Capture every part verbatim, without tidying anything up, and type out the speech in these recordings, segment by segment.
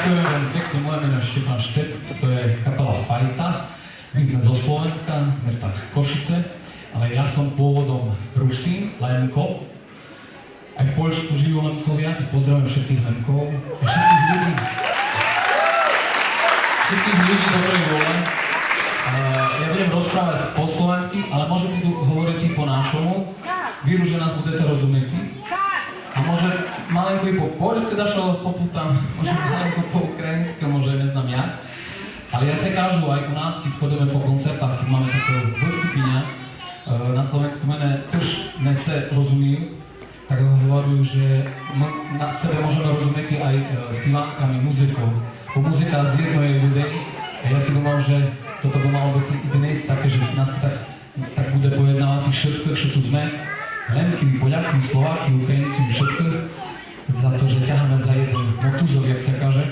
Len pekne, moje meno je Štefan Štec, to je kapela Fajta. My sme zo Slovenska, z mesta Košice, ale ja som pôvodom Rusín, Lemko. Aj v Poľsku žijú Lemkovia, tak pozdravujem všetkých Lemkov. A všetkých ľudí, Wszystkich ludzi dobrej vôle. E, ja budem rozprávať po slovensky, ale môžete tu hovoriť i po našemu. Вірю, že нас будете розуміти. А може, маленько і по польськи дашто попутам, може, маленько по українськи, може, не знам як. Але я се кажу, ай у нас, кідь ходиме по концертах, кідь маме таке выступіня, е, на Словенську, мене тыж не все розумію, так говорю, же мы на себе можеме розуміти ай, е, співанками, музиков. Бо музика зєднує людей. А я си думав, же тото бы мало быти і днес таке, же нас то так так буде поєднавати вшыткых, што ту зме, Лемків, і Поляків, і Словаків, і Українців, і вшыткых, за то, же тягаме за єден мотузок, як ся каже.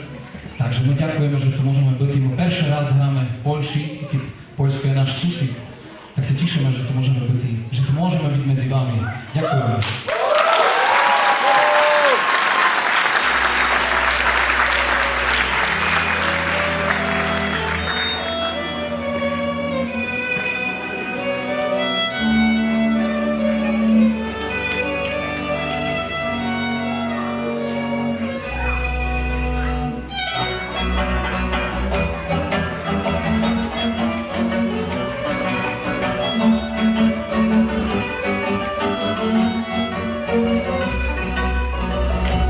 Так же мы дякуєме, же ту можеме быти. Мы першый раз граме в Польщі, і кідь Польсько є наш сусід, так ся тішиме, же ту можеме быти, же ту можеме быти медзи вами. Дякуєме.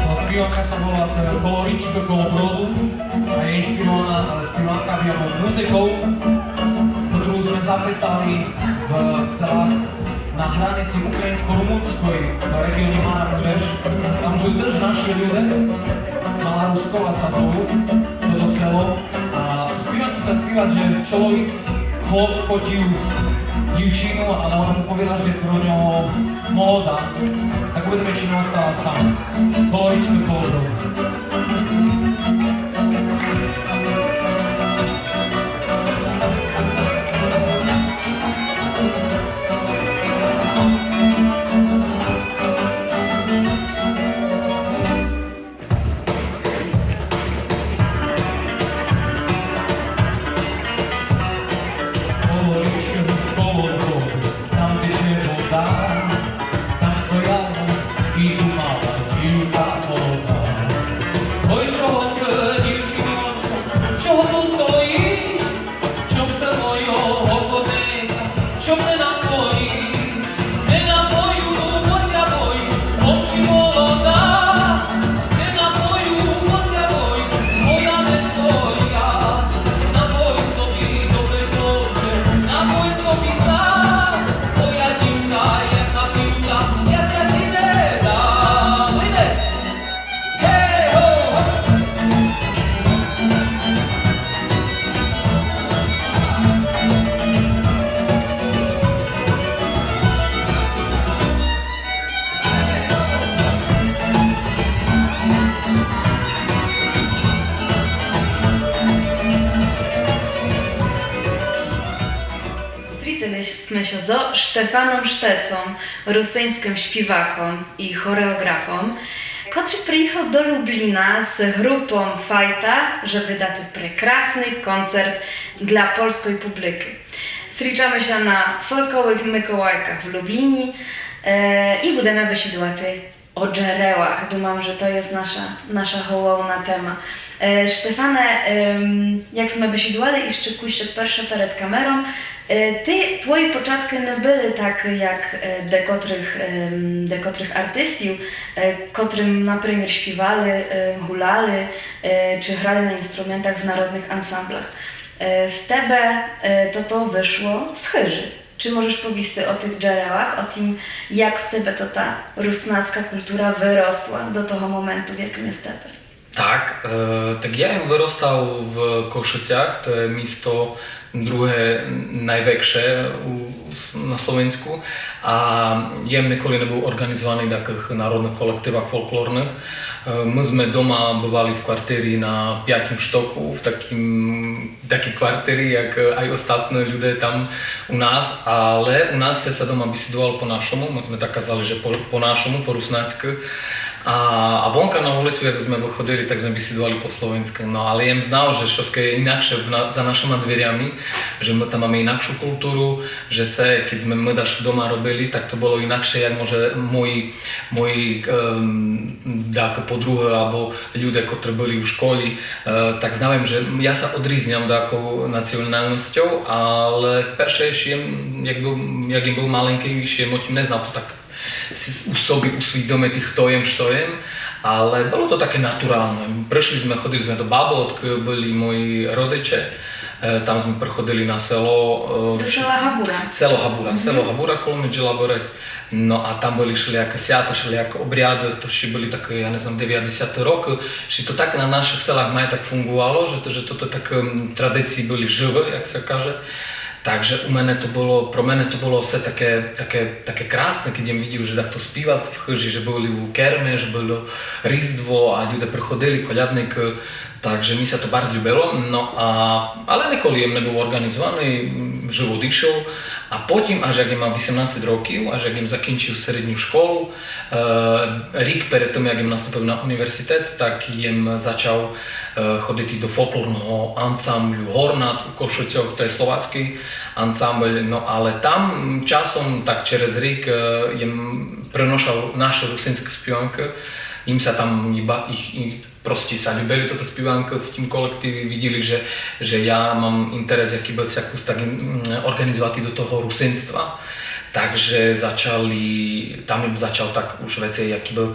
Та співанка ся волат, е, Коло річкы, коло броду, а є іншпірованá, е, співанками або музиков, котру зме записали в селах на границі українсько-румунськой в реґіоні Мара Муреш. Там жию тыж наші люде, Мала Рускова ся зовут тото село. А в співанці ся співат, же чоловік, хлоп хотів дівчину, але она му повіла, же про нього молода. Так увидиме, чи не остала сам. Коло річкы, коло броду. Коло річкы, коло броду, там тече вода, там стояла і думала дівка молода. Ой, чого ты, дівчинонько, чого ты стоїш? Чом ты мойого коника, чом не напоїш? Не напою, бо ся бою, бо ще молода. Не напою, бо ся бою, бо я не твоя. Напой собі, добрый хлопче, напой собі сам. Бо я дівка, я хатівка, я ся ти не дам. Вийде! Стрітили сме ся зо Штефаном Штецом, русиньскым шпіваком і хореоґрафом, котрий приїхав до Любліна з ґрупом Файта, жебы дати прекрасный концерт для польской публикы. Стрічаме ся на фолковых Миколайках в Любліні, е, і будеме бесідувати о джерелах. Думам, же то єст наша, наша головна тема. Е, Штефане, ем, як сме бесідували іщы кущик перше перед камером, е, ты, твої початкы не были так, як, е, декотрых, ем, декотрых артистів, е, котрым, напримір, шпівали, е, гуляли, е, чи грали на інструментах в народных ансамблях. Е, в тебе, е, тото вышло з хыжы. Чи можеш повісти о тых джерелах, о тым, як в тебе тота руснацька култура выросла до того моменту, в якым єст тепер? Так, е, так я єм выростав в Кошицях, то є місто друге найвекше у, с-, на Словенську. А єм николи не быв орґанізованый в такых народных колективах фолклорных. Е, мы зме дома бывали в квартирі на пятім штоку, в такім такій квартирі, як, е, ай остатні люде там у нас, але у нас ся дома бесідовало по нашому, мы зме так казали, же по, по нашому, по руснацьку. А, а вонка на улицю, як зме выходили, так зме бесідовали по словеньскы. Но, але єм знав, же штоси є інакше в на-, за нашыма дверями, же мы там маме інакшу културу, же се, кедь зме мы дашто дома робили, так то было інакше, як може мої, мої, ем, так, подругы або люде, котры были у школі. Е, так знав єм, же я ся одрізням даков національносцьов, але вперше іщі єм, як был, як єм был маленькый, іщі єм о тім не знав, то так с-, у собі усвідомити, хто єм, што єм, але было то таке натуралне. Пришли зме, ходили зме до бабы, одкы были мої родиче, е, там зме приходили на село, е, До села Габура. Село Габура, село Габура, коло Меджілаборець. Но а там были шеліякы свята, шеліякы обряды, то іщі были такы, я не знам, девятдесяты рокы. Іщі то так на нашых селах май так фунґовало, же то, же то, то так, ем, традиції были живы, як ся каже. Так же у мене то было, про мене то было всьо таке, таке, таке красне, кедь єм виділ, же дехто співат в хыжі, же были у керме, же было Різдво, а люде приходили, колядникы, так же мі ся то барз любило. Но а, але николи єм не был орґанізованый, м, живот ішол. А потім, аж як єм мав вісемнадцет років, аж як єм закінчіл середню школу, е, рік перед тым, як єм наступіл на універзітет, так єм зачал, е, ходити до фолклорного ансамблю Горнат у Кошицьох, то є словацькый ансамбль, но але там, м, часом, так через рік, е, єм приношал нашы русиньскы співанкы, ім ся там іба, іх, і просто ся любили тоты співанкы в тім колективі, виділи, же, же я мам інтерес якыбы ся якось так, м, орґанізовати до того русинства. Так же зачали, там єм зачал так уж веце якыбы,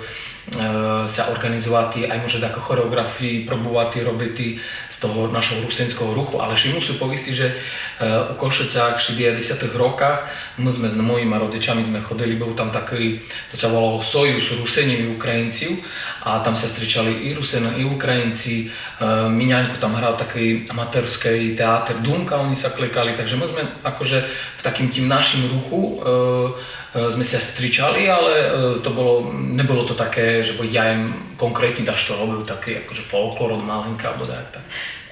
е, ся орґанізовати, ай може таку хореоґрафію пробовати робити з того нашого русиньского руху, але іщі мусю повісти, же, е, у Кошицях іщі в девятдесятых роках мы зме з моїма родичами зме ходили, был там такый, то ся волало Союз Русинів і Українців, а там ся стрічали і Русины, і Українці, е, мі нянько там грав такый аматорьскый театер Думка, они ся кликали, так же мы зме, акоже, в такім тім нашім руху, е, е, зме ся стрічали, але, е, то было, не было то таке, же бы я єм конкретні дашто робил, такый, акоже, фолклор од маленька, або так, так.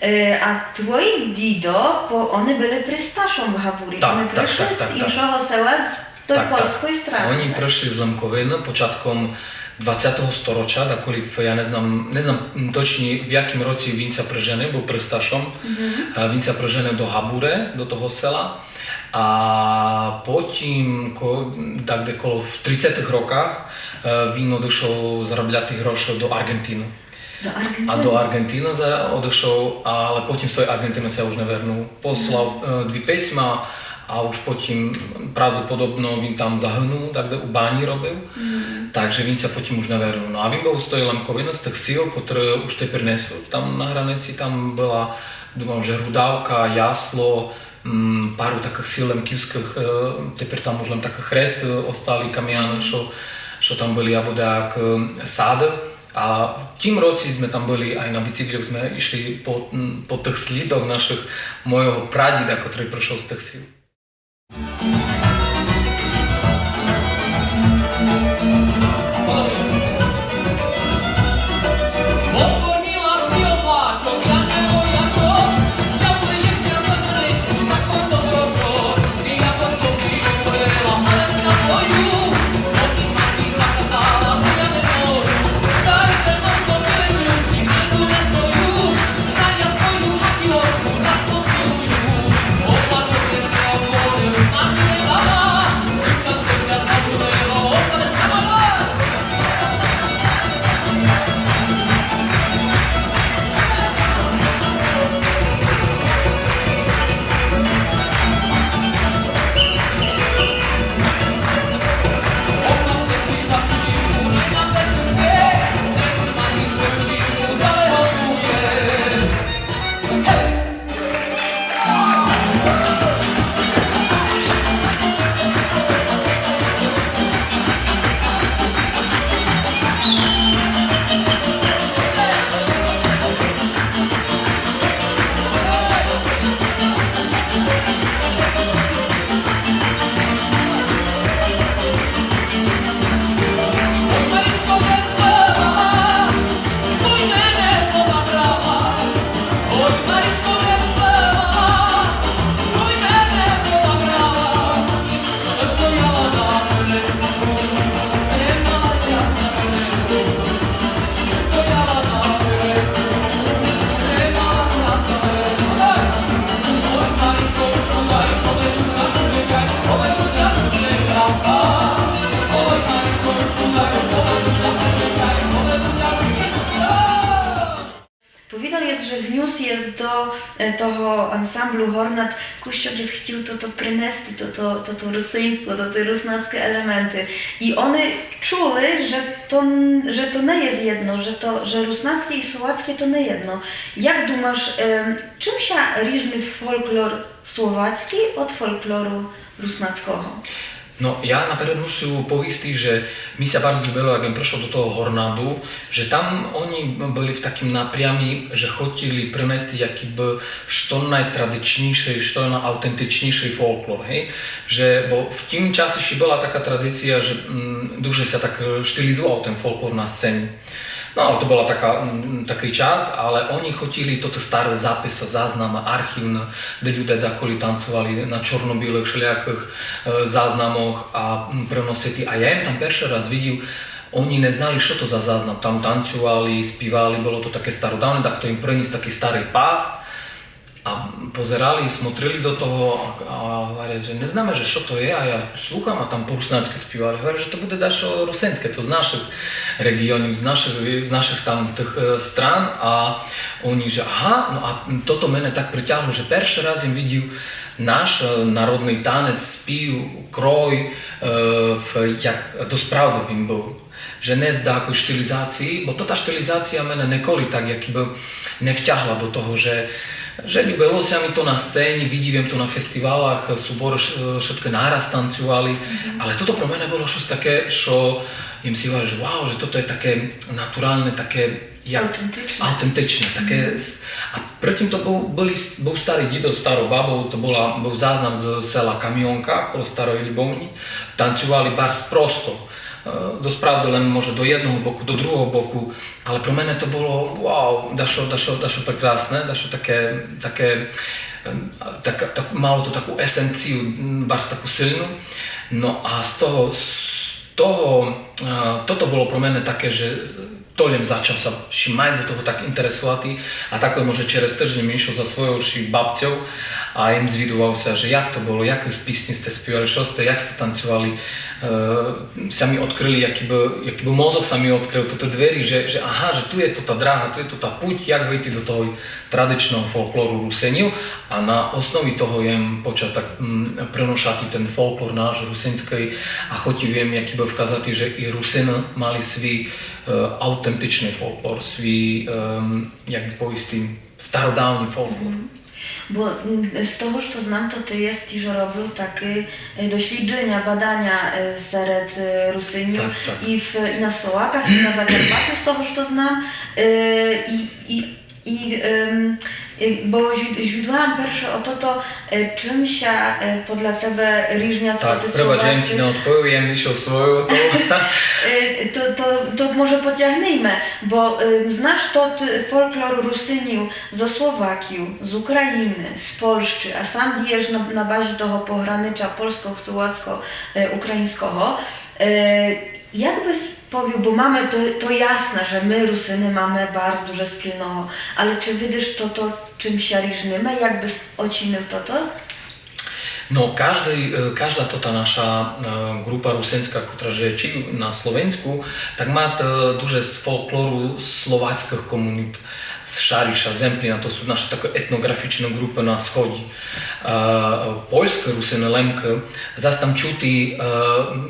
Е, а твой дідо, бо они были престашом в Габурі, так, они пришли з іншого села, з той польской страны, так? Они пришли з Лемковины початком двадцятого стороча, даколи в, я не знам, не знам точні, в якім році він ся приженив, был престашом, е, він ся приженив до Габуре, до того села. А потім, ко-, так де коло в тридцятых роках, е, він одышов заробляти гроші до Арґентины. До Арґентины? А до Арґентины за-, одышов, але потім з той Арґентины ся уж не вернув. Послав, е, дві письма, а уж потім, правдоподобно, він там загынув, так де у банї робив. Так же він ся потім уж не вернув. Но а він был з той Лемковины, з тых сіл, котры уж тепер не сут там на границі. Там была, думам, же Рудавка, Ясло, м, пару такых сіл лемківскых, е, тепер там уж лем такы хресты остали, камяны, што, што там были, або даяк, е, сады. А в тім році зме там были, ай на біциклі зме ішли по, м, по тых слідах нашых, мойого прадіда, котрый пришов з тых сіл. же вніс єст до е, того ансамблю Горнат, кущок єст хтів тото принести, тото, тото русинство, тоты руснацкы елементы. І они чули, же то, н- же то не єст єдно, же то, же руснацке і словацке то не єдно. Як думаш, е, чым ся ріжнит фолклор словацкій од фолклору руснацкого? Но, я наперед мусю повісти, же мі ся барз любило, як єм пришол до того Горнаду, же там они были в такім напрямі, же хотіли принести якібы што найтрадичнішый, што найавтентичнішый фолклор, гей? Же, бо в тім часі іщы была така традіція, же м, дуже ся так е, штилізовал тот фолклор на сцені. Но, але то была така, м, такый час, але они хотіли тоты стары записы, зазнамы, архівны, де люде даколи танцовали на чорно-білых шеліякых е, зазнамох а м, приносити. А я єм там першый раз виділ, они не знали, што то за зазнам. Там танцовали, співали, было то таке стародавне, дахто єм принїс такый старый пас. А позерали, смотрели до того, а, а говорят, же не знаме, же што то є, а я слухам, а там по руснацкы співали. Говорят, же то буде дашто русинске, то з нашых реґіонів, з нашых, з нашых там тых е, стран, а они, же ага, но а тото мене так притягло, же першый раз єм виділ наш е, народный танец, спів, крой, е, в, як досправды він был. Же не з дакой штилізації, бо то та штилізація мене николи так якібы не втягла до того, же, же любило ся мі то на сцені, виділ єм то на фестівалах, суборы ш- е, шыткы нараз танцовали, але тото про мене было штось таке, што єм сі говорил, же вау, же тото є таке натуралне, таке як Автентичне. Автентичне, таке. З- А притім то быв, были, быв старый дідо, стару бабу, то была, быв зазнам з села Каміонка, коло Старой Любовні. Танцовали барз просто. Е, Досправды лем може до єдного боку, до другого боку. Але про мене то было вау, дашто, дашто, дашто прекрасне, дашто таке, таке, ем, так, так, мало то таку есенцію, м, барз таку силну. Но а з того, з того, е, тото было про мене таке, же то лем зачав ся іщы май до того так інтересовати, а так лем може через тыждень єм ішов за свойов іщы бабцьов а єм звідовал ся, же як то было, якы пісні сьте співали, што сьте, як сьте танцовали. Е, ся мі одкрыли, якібы, якібы мозок ся мі одкрыл, тоты двері, же, же ага, же ту є тота драга, ту є тота путь, як выйти до того традичного фолклору Русинів. А на основі того єм почав так м, приношати тот фолклор наш русиньскый, а хотів єм якібы вказати, же і Русины мали свій е, автентичный фолклор, свій, ем, як бы повісти, стародавній фолклор. Бо м, з того, што знам, то ты єс тіж робив такы е, дослідженя, баданя е, серед е, Русинів Так, так. і в і на Словаках, і на Закарпатю, з того, што знам. Е, і, і І, ем, е, бо звід- звідувам перше о тото, е, чым ся е, подля тебе ріжнят Так, тоты пребач, я словацкы. Єм ті не одповів, я єм ішов свойов. Е, то, то, то може потягнеме, бо ем, знаш тот фолклор Русинів зо Словакію, з України, з Польщы, а сам дієш на, на базі того погранича польско-словацко-україньского. Е, Як быс повів, бо маме то, то ясне, же мы, Русины, маме барз дуже спільного, але чы видиш тото, чым ся ріжниме, як быс оцінив тото? Но, каждый, е, кажда тота наша е, ґрупа русиньска, котра жыє чі на Словеньску, так ма е, дуже з фолклору словацькых комуніт, з Шаріша, Земпліна, то сут нашы такы етноґрафічны ґрупы на сході. Е, Польскы Русины, Лемкы, зас там чути е,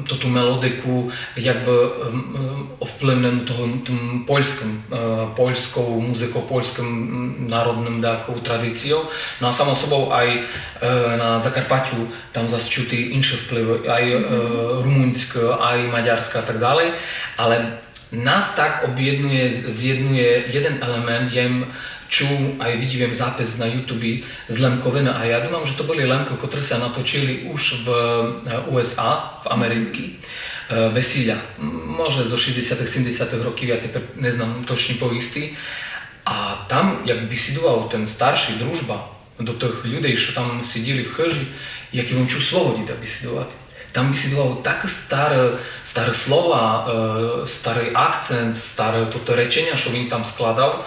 тоту мелодику, якбы ем, ем, овпливнену того тым польскым, е, польсков музыков, польскым м, народным даков традіційов. Но а само собов ай е, на Закарпатю там зас чути іншы впливы, ай е, румуньскы, ай мадярскы а так далей. Але нас так обєднує, зєднує єден елемент, єм чув, ай видів єм запис на Ютубі з Лемковины, а я думам, же то были Лемкы, котры ся наточили уж в е, У С А, в Америці, е, весіля. М, Може зо шістдесятых, сімдесятых років, я тепер не знам точні повісти. А там, як бісідував тот старшый Дружба, до тых людей, што там сиділи в хыжі, як і вун чув свого діда бісідувати. Там бісідував так стары, стары слова, е, старый акцент, старе тото реченя, што вун там складав,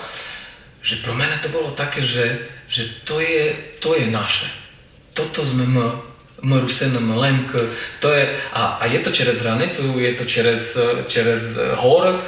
же про мене то было таке, же, же то є, то є наше. Тото сьме мы, мы Русины, мы Лемкы, то є, а, а є то через границю, є то через, е, через е, горы,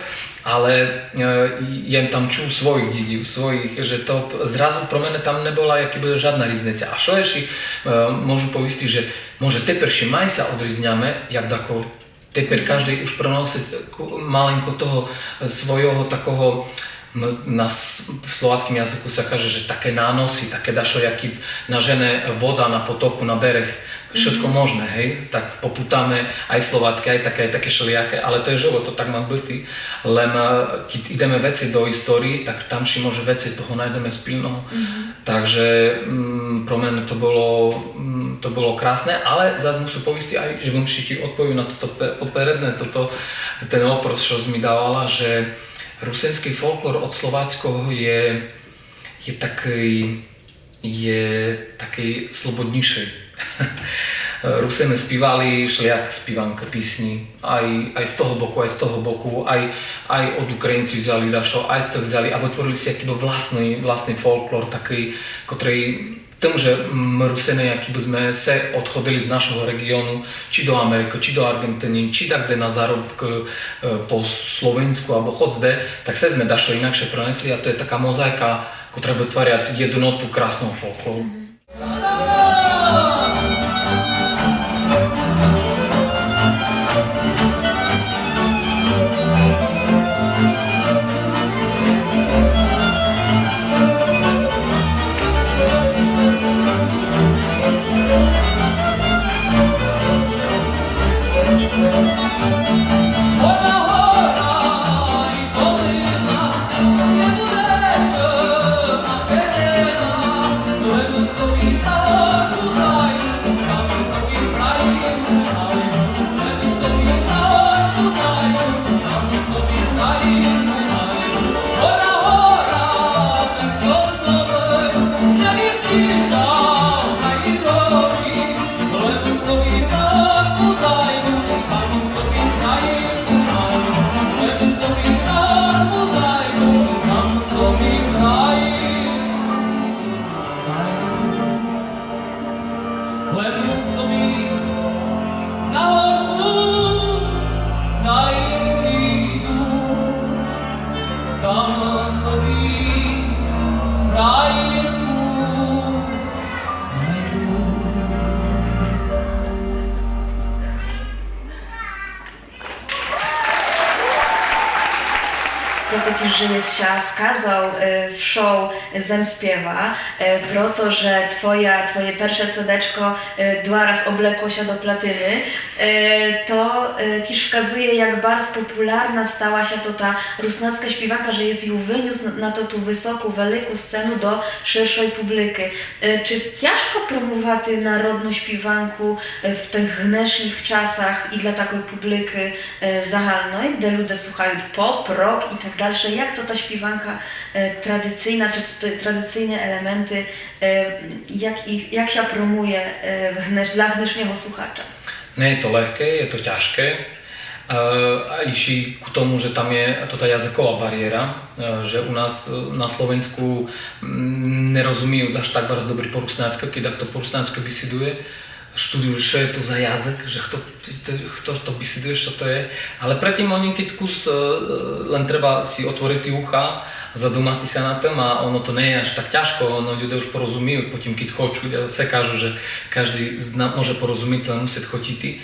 Але, е, єм там чув своїх дїдїв, своїх, же то п-, зразу про мене там не была якыбы жадна різниця. А што єші, е, можу повісти, же може теперші май ся одрізняме, як даколи. Теперь каждый уж проносить, е, ку-, маленько того, е, свойого такого, м, на с-, в словацькым языку ся каже, же таке наносі, таке дашо, як кідь нажене вода на потоку, на берег, Вшытко можне, гей, так попутаме, ай словацьке, ай таке, ай таке шелияке, але то є живот, то так ма быти. Лем, е, кідь ідеме вецей до історії, так там ші може вецей того найдеме спільного. Так же, м, про мене то было, м, то было красне, але зас мусу повісти, ай же бым іщі одповів на тото пе-, попередне, тото, тен вопрос, што сь мі давала, же русиньскый фолклор од словацького є, є такый є такый слободнішый. Русины співали шелияк співанкы, пісні, ай, ай з того боку, ай з того боку, ай, ай од Українців взяли дашто, ай з тых взяли, а вытворили сі якыбы власный, власный фолклор такый, котрый тым, же мы Русины якыбы зме се одходили з нашого реґіону, чі до Америкы, чі до Арґентины, чі так де на заробкы, е, по Словеньску або хоц де, так се зме дашто інакше пронесли, а то є така мозайка котра вытваря єдноту красного фолклору. Proto tiež, że jes ся wkazał, e, w show Zem Spiéwa, e, proto, że twoja, twoje persze cedeczko, e, dwa rôz oblekło sia do platyny, e, to, e, tież wkazuje, jak barz popularnô stała sia to ta rusnacka śpiéwanka, że jes ju wyniósł na, na to tu wysoką, wielką scenã do szerszej publiki. E, czy ciãżko promувати народну śpiéwanku, e, w tych dnesznych czasach i dla takoj publiki, e, zagalnoj, de ludzie słuchają pop, rock i tak dalsze? Jak to ta śpiéwanka, e, tradycyjnô, czy te tradycyjne elementy, e, jak ich, jak sia promuje, e, w hnesz-, dla hnesznego słuchacza? Не є то легке, є то тяжке. Е, а іщі ку тому, же там є тота языкова барієра, е, же у нас, е, на Словеньску, м, не розуміють аж так барз добрі по руснацьку, кідь дахто по руснацьку бісідує, штудують, што є то за язык, же хто, хто, хто то бісідує, што то є. Але предтім они кідь кус, е, лем треба сі отворити уха, задумати ся над тым, а оно то не є аж так тяжко, оно люде уж порозуміють, потім кідь хочуть, я все кажу, же каждый зна-, може порозуміти, лем мусить хотіти.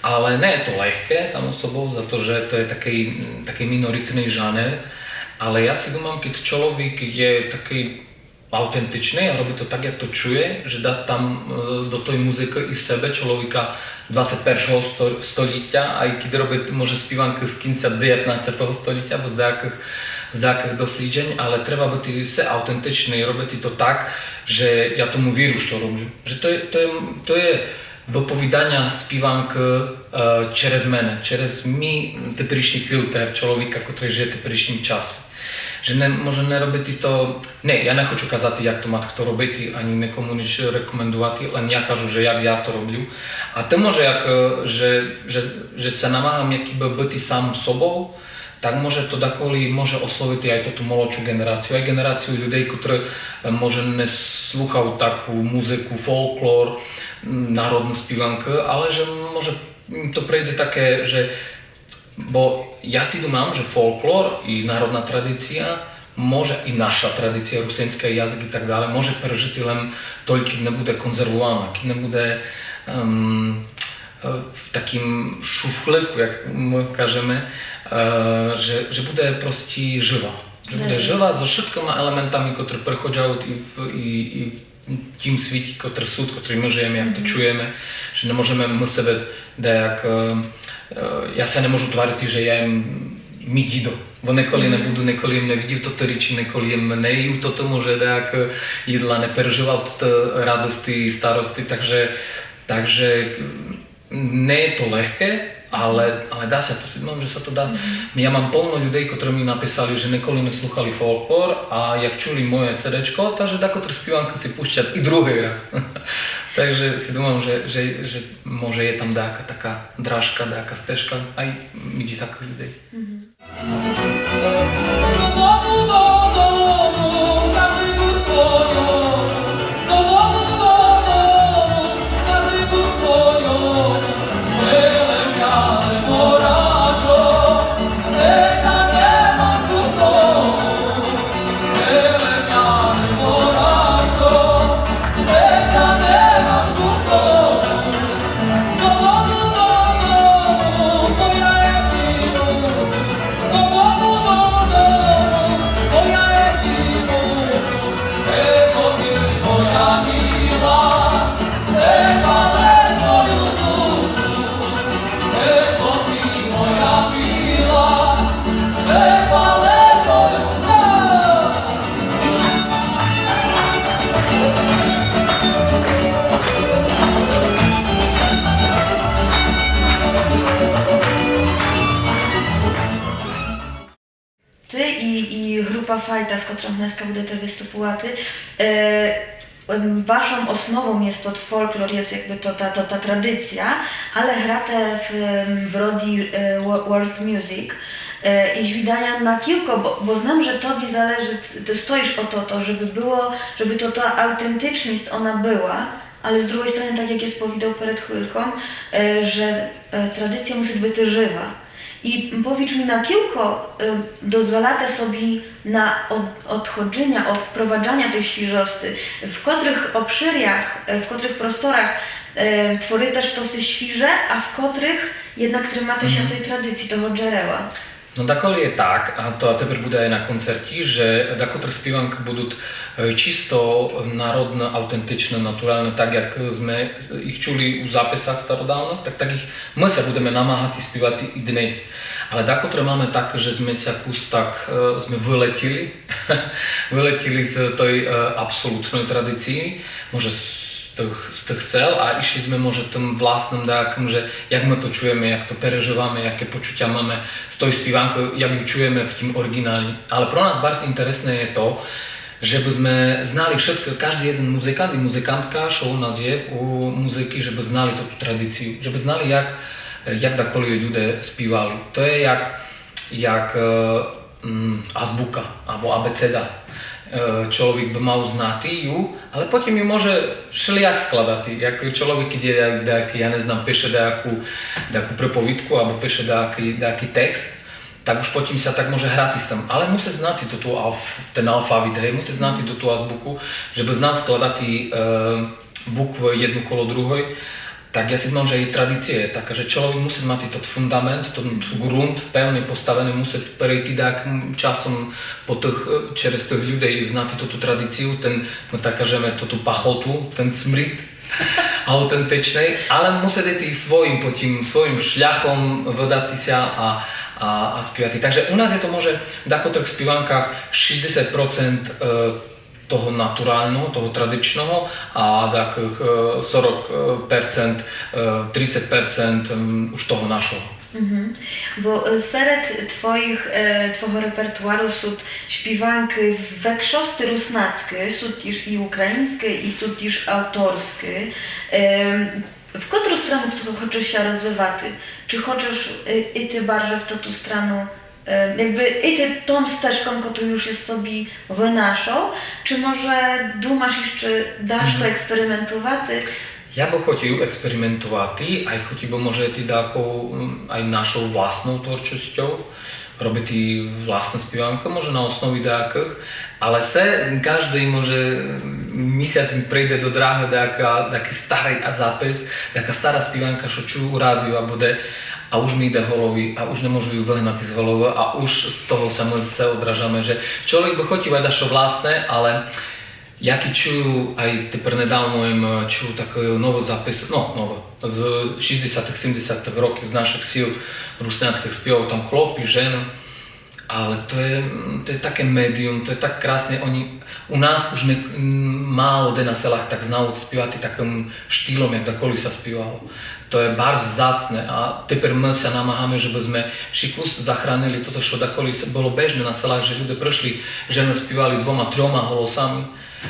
Але не є то легке, само собов, за то, же то є такый, м, такый міноритный жанр. Але я сі думам, кідь чоловік є такый автентичный а робить то так, як то чує, же дать там, е, до той музыкы і себе, чоловіка двадцять першого сто-, столітя, а і кідь робить, може, співанкы з кінця девятнадцятого столітя, або з деякых, з деякых досліджень, але треба быти все автентичный, робити то так, же я тому вірю, што роблю. Же то є, то є, то є выповіданя співанкы, е, через мене, через мій теперішній філтер чоловіка, котрый жиє теперішній час. Же не, може не робити то, не, я не хочу казати, як то мат хто робити, ані нікому ніч рекомендувати, лем я кажу, же як я то роблю. А ты, може, як, е, же, же, же ся намагам якыбы быти сам собов, так може то даколи може ословити ай тоту молодшу ґенерацію, ай ґенерацію людей, котры, е, може не слухають таку музыку, фолклор, м, народну співанкы, але же може, м, то прийде таке, же Бо я си думам, же фолклор и народна традиція може, и наша традиція, русиньскый язык и так далей, може пережыти лем толькі, кед не буде конзервувана, кед не буде, ем, е, в такім шуфлику, як мы кажеме, е, же, же буде просто жыва. Же буде жыва зо вшыткыма елементами, котры приходять и в, и, и в тім світі, котрый сут, котрый мы жыєме, як то чуєме, же не можеме мы себе даяк, е, е, я ся не можу тварити, же я єм мій дідо. Бо неколи не буду, неколи єм не видів тоты річі, неколи єм не їв тоты, може, даяк, е, їдла, не пережывав тоты радости и старости, так же, так же, м, не є то легке, але, але дá sa to, думам, же sa to dá. Я мам повно людей, котры мі написали, же неколи не слухали фолклор, а як чули моє цедечко, та же дакотры співанкы си пущат и другый раз. Так же си думам, же, же, же може є там даяка така дражка, даяка стежка, ай між такых людей. Ты и, и група Файта, з котром днеска будете выступувати, е, ем, вашом основом єст тот фолклор, єст якбы то та, то та традиція, але грате в, ем, в роді, е, wo-, world music, е, и звідаю на кілько, бо, бо знам, же тобі залежыт, ты стоіш о то, то, жебы было, жебы то, та автентичность, она была, але з другой стороны, так як єс повідал перед хвильком, е, же, е, традиція мусит быти жыва. И повіш мі, на кілько, е, дозволяте собі на од-, одходжыня, од впроваджаня тых свіжости, в котрых обшырях, е, в котрых просторах, е, творите штоси свіже, а в котрых єднак тримате ся той традиції, того джерела. Но даколи є так, а то тепер буде ай на концерті, же дакотры співанкы будут, е, чисто народны, автентичны, натуралны, так як зме їх чули у записах стародавных, так, так їх мы ся будеме намагати співати и днесь. Але дакотры маме так, же зме ся кус так, е, зме вылетіли, вылетіли з той, е, абсолутной традиції, може з тых, з тых сел, а ішли зме, може, тым власным даякым, же як мы то чуєме, як то пережываме, яке почутя маме з той співанкы, як ю чуєме в тім оріґіналі. Але про нас барз інтересне є то, жебы зме знали вшыткы, каждый єден музыкант и музыкантка, што у нас є у музыці, жебы знали ту традицію, жебы знали, як, як даколи люде співали. То є як, як, е, м, азбука або абецеда. Е, чоловік бы мав знати ю, але потім ю може шелияк складати. Як чоловік іде, як, як, я не знам, пише даяку, даяку приповідку або пише даякый, даякый текст, так уж потім ся так може грати з тым. Але мусит знати ту, ту алф-, тен алфавіт, гей, мусит знати ту, ту азбуку, жебы знав складати, е, буквы єдну коло другой. Так я си думам, же и традиція є така, же чоловік мусит мати тот фундамент, тот ґрунт певный поставеный, мусит перейти даякым часом по тых, е, через тых людей и знати ту, ту традицію, тен, мы так кажеме, ту, ту пахоту, тен смрід автентичный, але мусит іти и своїм потім, своїм шляхом выдати ся а, а, а співати. Так же у нас є то, може, в дакотрых співанках шістдесят процент, е, того натуралного, того традичного, а дакых, е, сорок перцент, е, тридцет перцент, м, уж того нашого. Мгм. Бо, е, серед твоїх, е, твого репертуару сут співанкы векшости руснацкы, сут тіж и україньскы, и сут тіж авторскы. Ем, в котру страну хо-, хочеш ся розвивати? Чи хочеш, е, іти барже в тоту страну, е, якбы іти том стежком, котру уж єс собі вынашол, чи може думаш іщы дашто експериментувати? Я бы хотів експериментовати, ай хотів бы, може, ти даяку, м, ай нашов власну творчосцьов, робити власну співанку, може, на основі даякых, але се каждый, може, місяць ми прийде до драгы даяка, дакый старый а запис, даяка стара співанка, што чую у радію або де, а уж ми йде голові, а уж не можу ю выгнати з головы, а уж з того ся мы все одражаме, же чоловік бы хотів ай дашто власне, але як і чую, ай тепер недавно єм, е, чув такый новый запис, ну, новый, з шістдесятых, сімдесятых років з нашых сіл русняцькых співав там хлопі, жены. Але то є, м, то є таке медіум, то є так красне. Они, у нас уж не, м, мало де на селах так знавуть співати такым штілом, як даколи ся співало. То є барз вzácне, а тепер мы ся намагаме, жебы сьме ши кус захранили тото, што даколи ся, было бежне на селах, же люде пришли, жены співали двома, трьома голосами.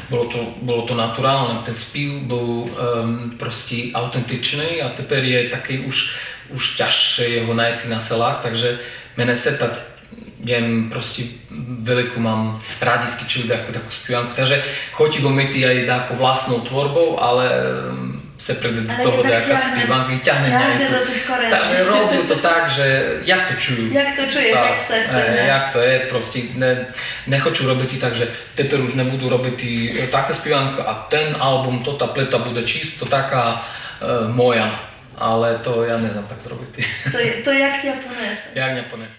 Было то, было то натуралне, тот спів быв, ем, просто автентичный, а тепер є такый уж, уж тяжше його найти на селах, так же мене се так, єм просто велику мам радість, кедь чую таку, таку співанку. Так же хотів бы мати ай таку власну творбу, але, ем, все прийде до того, де якась співанка, і тягне мене до тых коренів. Так же роблю то так, же як то чую. Як то чуєш, як в серци, е, не? Як то є, просто не, не хочу робити так, же тепер уж не буду робити, е, таку співанку, а тот албум, то та плита буде чисто така, е, моя. Але то я не знам так зробити. То, то як тя понесе. Як мене понесе.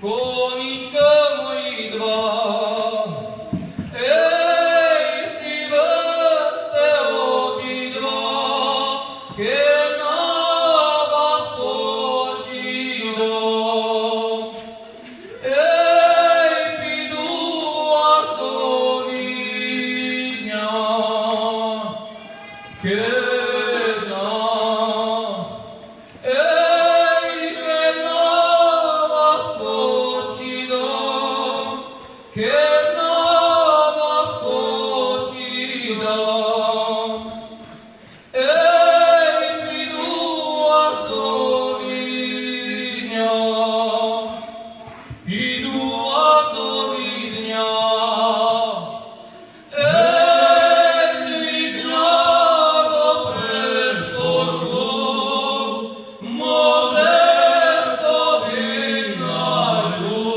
Конічка мої два, ей, сивы сте обидва, кед на вас посідам. Ей, піду аж до Відня, кед на, ей, кед на вас посідам, кед на вас посідам. Ей, піду аж до Відня, піду аж до Відня. Ей, з Відня до Прешторку, може, собі найду.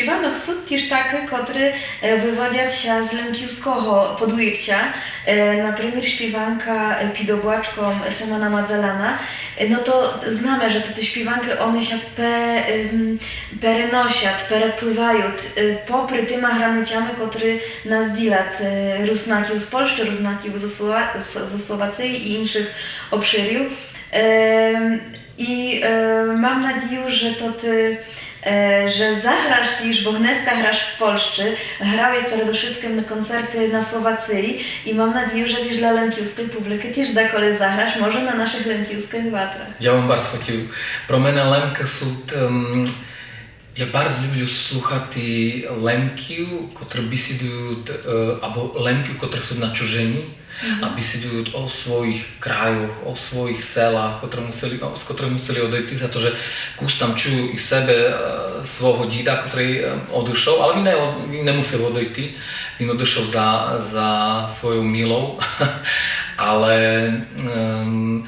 Шпіванок сут тіж такы, котры, е, выводят ся з лемківского подвірця, е, напримір, шпіванка, е, Під облачком Семена Мадзеляна. Е, но то знаме, же тоты шпіванкы, они ся пе-, ем, переносят, переплывают, е, попри тыма границями, котры нас ділят, е, Руснаків з Польщы, Руснаків зо Слова-, з, зо Словациі і іншых обшырів. Ем, І, е, мам надію, же то ты, е, же заграш тіж, бо гнеска граш в Польщы, грал єс передушыткым концерты на Словациі і мам надію, же тіж для лемківской публикы тіж даколи заграш, може на нашых лемківскых ватрах. Я бым барз хотів. Про мене лемкы сут, ем, я барз люблю слухати лемків, котры бесідуют, е, або лемків, котры сут на чужині, а бесідуют о своїх крайох, о своїх селах, котры мусили, но, з котрых мусили одыйти за то, же кус там чую і себе, е, свого діда, котрый, е, одышов, але він не, він не мусив одыйти, він одышов за, за свойов милов. Але, ем,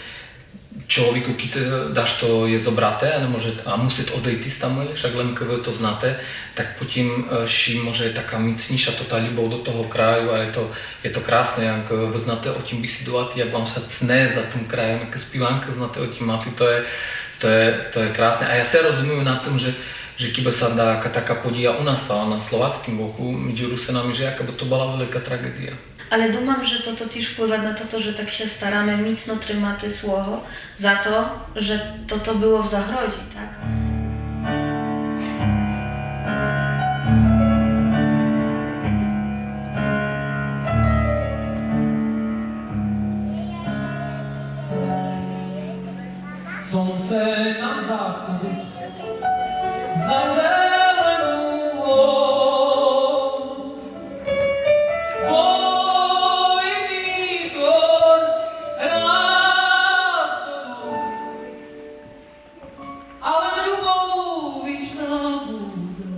чоловіку, кідь, е, дашто є зобрате, а не може, а мусит одыйти з тамы, вшак лем кы вы то знате, так потім, е, ще може така міцнійша тота любов до того краю, а є то, є то красне, як, е, вы знате о тім бесідовати, як вам ся цне за тым краєм, якы співанкы знате о тім мати, то є, то є, то є красне. А я все розумію на тым, же, же кібы ся дака така подія у нас стала на словацкім боку, меджі Русинами, же яка бы то была велика трагедія. Але думам, же тото тіж впливат на тото, же так ся стараме міцно тримати свого за то, же тото было в загрозі, так? Сонце нам заходить за зелену гору, бой вітер раз до дур, але любов вічна буде.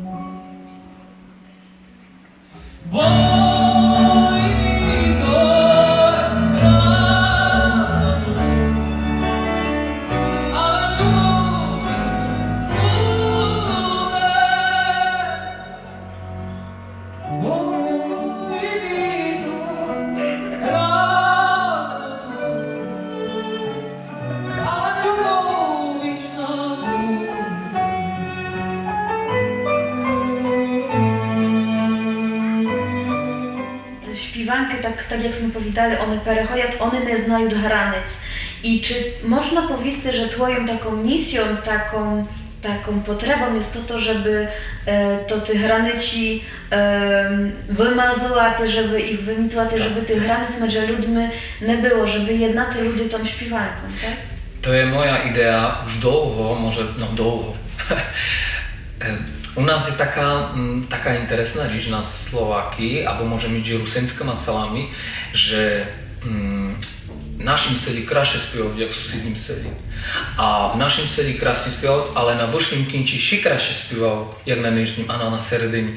Бой вітер раз до дур, але любов вічна буде. Бой вітер раз до дур, але любов вічна буде. Співанкы, так, так як сме повідали, они переходят, они не знають границ. І чи можна повісти, же твоїм таком місійом, таком, таком потребом єст то, то, жебы, е, то тых границі, е, вымазувати, жебы їх вымітувати, жебы тых границ меджі людми не было, жебы єднати люди том співанком, так? То є моя ідея уж довго, може, но, довго. Е, у нас є така, м, така інтересна річ на Словакії, або може меджі русиньскыма селами, же, м, в нашім селі красше співають, як в сусіднім селі. А в нашім селі красше співають, але на Вышнім Кінці ще красше співають, як на Нижнім, а на, на Середині.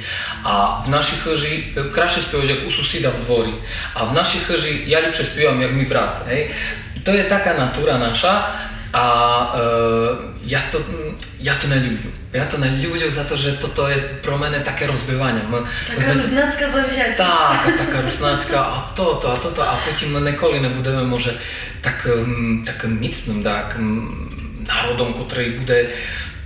А в нашій хыжі, е, красше співають, як у сусіда в дворі. А в нашій хыжі я ліпше співам, як мій брат, гей? То є така натура наша, а, е, я то, м, я то не люблю. Я то не люблю за то, же тото є про мене таке розбиваня. Мы, мы Така сме руснацька завзятость. Так, така руснацька, а тото, а тото, а потім мы николи не будеме, може, так, м, такым міцным, так, м, народом, котрый буде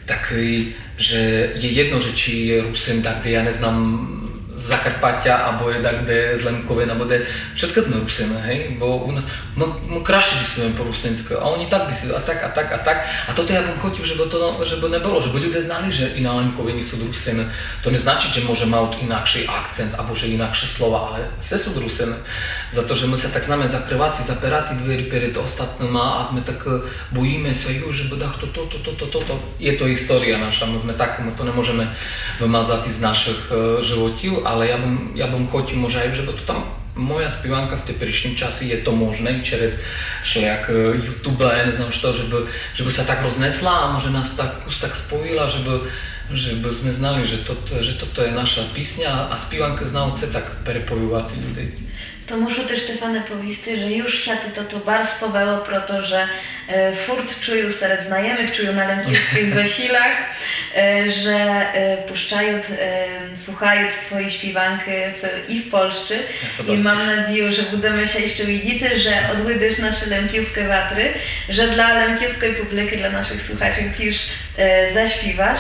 такый, же є єдно, же чи є Русин, так, де, я не знам, з Закарпатя, або є так, де з Лемковин, або де. Вшыткы сме Русины, гей? Бо у нас, мы, мы красше бесідуєме по русиньскы, а они так бесідують, а так, а так, а так. А тото я бым хотів, жебы то, жебы не было, жебы люде знали, же і на Лемковині сут Русины. То не значить, же може мають інакшый акцент, або же інакше слова, але все сут Русины. За то, же мы ся так знаме закрывати, запирати двері перед остатныма, а сме так, е, боїме ся, ю, жебы дахто тото, тото, тото. Є то історія наша, мы сме так, мы то не можеме вымазати з нашых, е, животів, але я бым, я бым хотів, може, ай, жебы то там моя співанка в теперішнім часі є то можне і через шляк, е, ютуба, я не знам што, жебы, жебы ся так рознесла, а може нас так, кус так споїла, жебы, жебы сме знали, же то, же тото є наша пісня, а співанкы знають се так перепоювати людей. То мушу ти, Штефане, повісти, же юж ся ти тото барз повело, прото же, е, фурт чую серед знайомых, чую на лемківскых весілях, е, же, е, пущают, е, слухают твої співанкы в, і в Польщы. І мам надію, же будеме ся іщы видіти, же одвідаш нашы лемківскы ватры, же для лемківской публикы, для нашых слухачів тіж, е, заспіваш.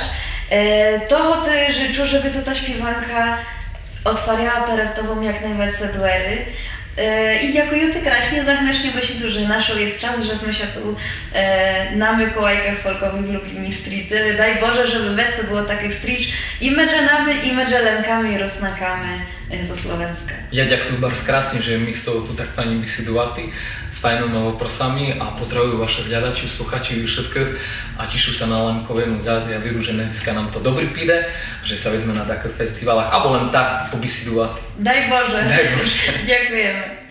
Е, того ти жычу, жебы то та співанка отваряла перед тобом як найвеце дверы. Е, і дякую ти красні за гнешню бесіду, же нашол єс час, же зме ся ту, е, на Миколайках фолковых в Любліні стрітили. Дай Боже, жебы веце было такых стріч і медже нами, і медже Лемками, і Руснаками, е, зо Словенска. Я дякую барз красні, же міг з тобов ту так файні бесідувати з файныма вопросами а поздравую вашых глядачів, слухачів і вшыткых. А тішу ся на Лемковину зас, я вірю, же на днеска нам то добрі піде, же ся видиме на такых фестівалах, або лем так побесідувати. Дай Боже. Дай Боже. Дякуєме.